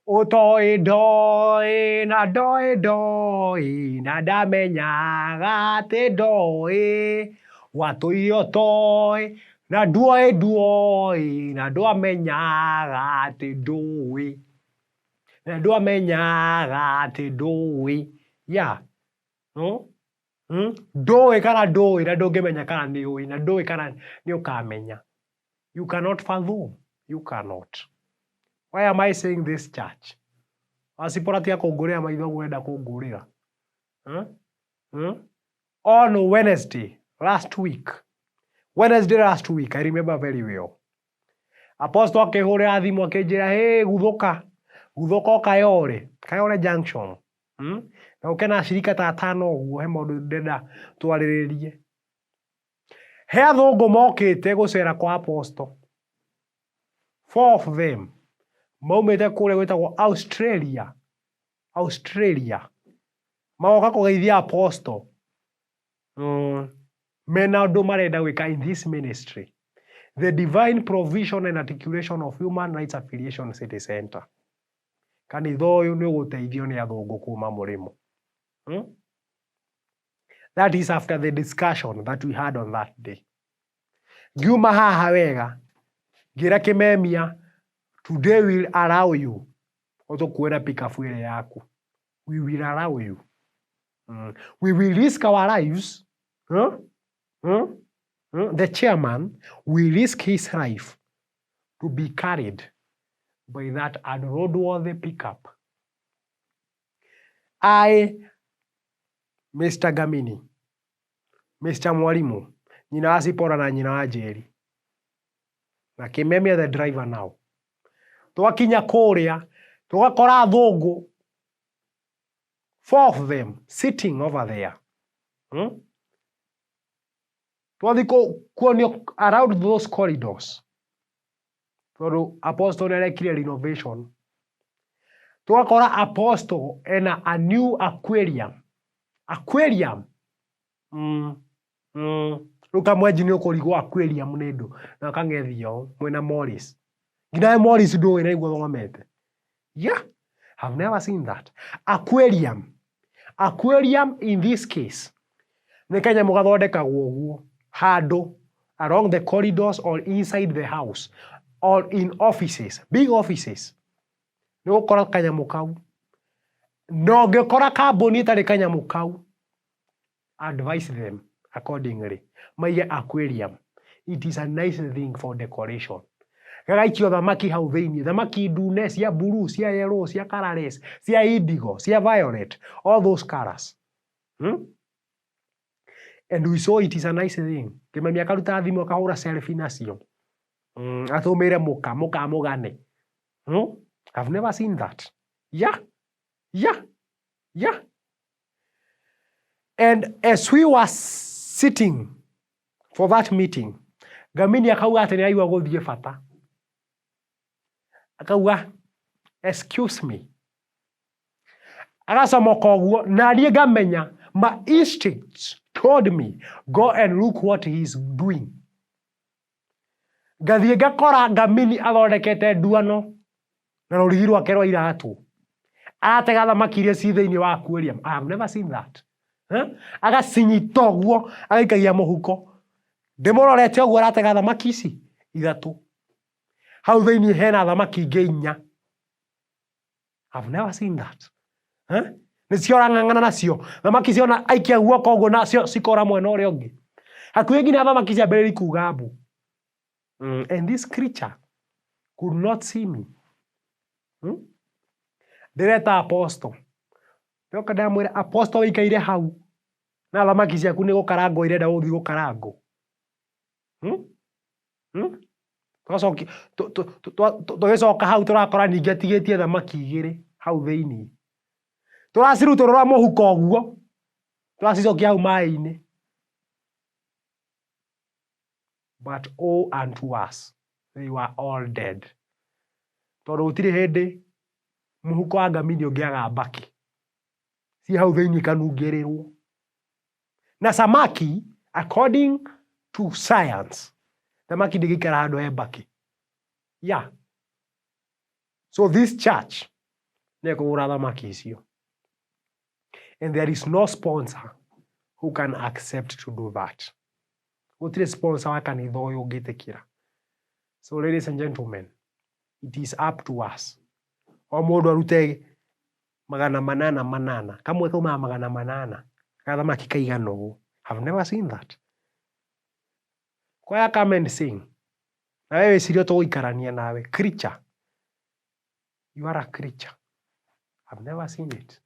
Ũtoĩ ndoĩ na ndoĩ ndoĩ na ndamenyaga atĩ ndoĩ. Watũire ũtoĩ na nduoĩ nduoĩ na ndwamenyaga atĩ ndũĩ. Na ndwamenyaga atĩ ndũĩ. Yeah. No? Hmm? Ndũĩ kana ndũĩ na ndũngĩmenya kana nĩ ũĩ na ndũĩ kana nĩ ũkamenya. You cannot fathom. You cannot. Why am I saying this, church? Wacipora tiga kũngũrĩra maitho ũguo ũrenda kũngũrĩra. Hmm? Hmm? On Wednesday last week. Wednesday last week, I remember very well. Apostle akĩhũrĩra thimũ akĩnjĩra, hey, guthũka. Guthũka ũkayore. Kayore Junction. Hmm? Na ũke na acirika ta atano ũguo, he maũndũ ndĩrenda twarĩrĩrie. He athũngũ mokĩte gũcera kwa Apostle. Four of them. Maumĩte kũrĩa gwĩtagwo Australia. Australia. Magoka kũgeithia Apostle. Mena ũndũ marenda gwĩka in this ministry. The Divine Provision and Articulation of Human Rights Affiliation City Center. Kanitha ũyũ nĩ ũgũteithio nĩ athũngũ kuma mũrĩmo. That is after the discussion that we had on that day. Ngiuma haha wega, ngĩra Kĩmemia, today will allow you ũtũkuĩre pickup ĩrĩa yaku. We will allow you. We will risk our lives. Huh? Huh? Huh? The chairman will risk his life to be carried by that unroadworthy pickup. I, Mr. Gamini, Mr. Mwalimu, nyina wa Sipora na nyina wa Njeri, na Kimemia the driver now. Twakinya kũrĩa, tũgakora athũngũ, four of them sitting over there. Twathiĩ kuonio around those corridors, tondũ Apostle nĩ arekire renovation. Tũgakora Apostle ena a new aquarium. Aquarium. Rĩu kamwenji nĩ ũkũrigwo aquarium nĩ ndũ na kang'ethia ũũ mwĩna Morris. Nginya we Morris ndũĩ na nĩguo thomete. Yeah, I've never seen that. Aquarium. Aquarium in this case nĩ kanyamũ gathondekagwo ũguo handũ along the corridors or inside the house or in offices, big offices. Nĩ ũgũkora kanyamũ kau. Na ũngĩkora kambuni ĩtarĩ kanyamũ kau, advise them accordingly. Maige aquarium. It is a nice thing for decoration. Gagaikio thamaki hau thĩinĩ, thamaki ndune, cia blue, cia yellow, cia colorless, cia indigo, cia violet, all those colors. And we saw it is a nice thing. Kĩmami akaruta thimũ akahũra selfie nacio. Atũmĩre mũka, mũka mũgane. I've never seen that. Yeah. Yeah. Yeah. And as we were sitting for that meeting, Gamini akauga atĩ nĩ araigua gũthiĩ bata. Akauga, excuse me. Agacomoka ũguo, na niĩ ngamenya, my instincts told me, go and look what he is doing. Ngathiĩ ngakora Ngamini athondekete nduano na rũrigi rwake rwa iratũ. Aratega thamaki iria ci thĩinĩ wa aquarium. I have never seen that. Huh? Agacinyita ũguo, agaikagia mũhuko. Ndĩmũrorete ũguo aratega thamaki ici ithatũ. Hau thĩinĩ hena thamaki ingĩ inya. I've never seen that. Huh? Nĩcio arang'ang'ana nacio. Thamaki ciona aikia guoko ũguo nacio cikora mwena ũrĩa ũngĩ. Hakuhĩ nginya thamaki ciambĩrĩria kuga mbu. And this creature could not see me. Ndĩreta apostle. Ndoka ndamwĩra apostle wĩikaire hau na thamaki ciaku nĩ gũkarangwo irenda gũthiĩ gũkarangwo. Hmm? Twacoki tũgĩcoka hau tũrakora ningĩ atigĩtie thamaki igĩrĩ hau thĩinĩ. Tũracirutũrũra mũhuko ũguo, tũracicokia hau maĩ-inĩ. But oh unto us, they were all dead. Tondũ gũtirĩ hĩndĩ mũhuko wa ngamini ũngĩaga mbakĩ. Ciĩ hau thĩinĩ ikanungĩrĩrwo. Na samaki, according to science, thamaki ndĩngĩikara handũ he mbakĩ. Yeah. So this church Nĩ ekũgũra thamaki icio. And there is no sponsor who can accept to do that. Gũtirĩ sponsor wa kanitha ũyũ ũngĩtĩkĩra. So ladies and gentlemen, it is up to us. O mũndũ arute 800 800. Kamwe kaumaga 800. Gathamaki kaigana ũũ. I've never seen that. Choir, come and sing. Na wewe wĩcirie tũgũikarania nawe. Creature. You are a creature. I've never seen it.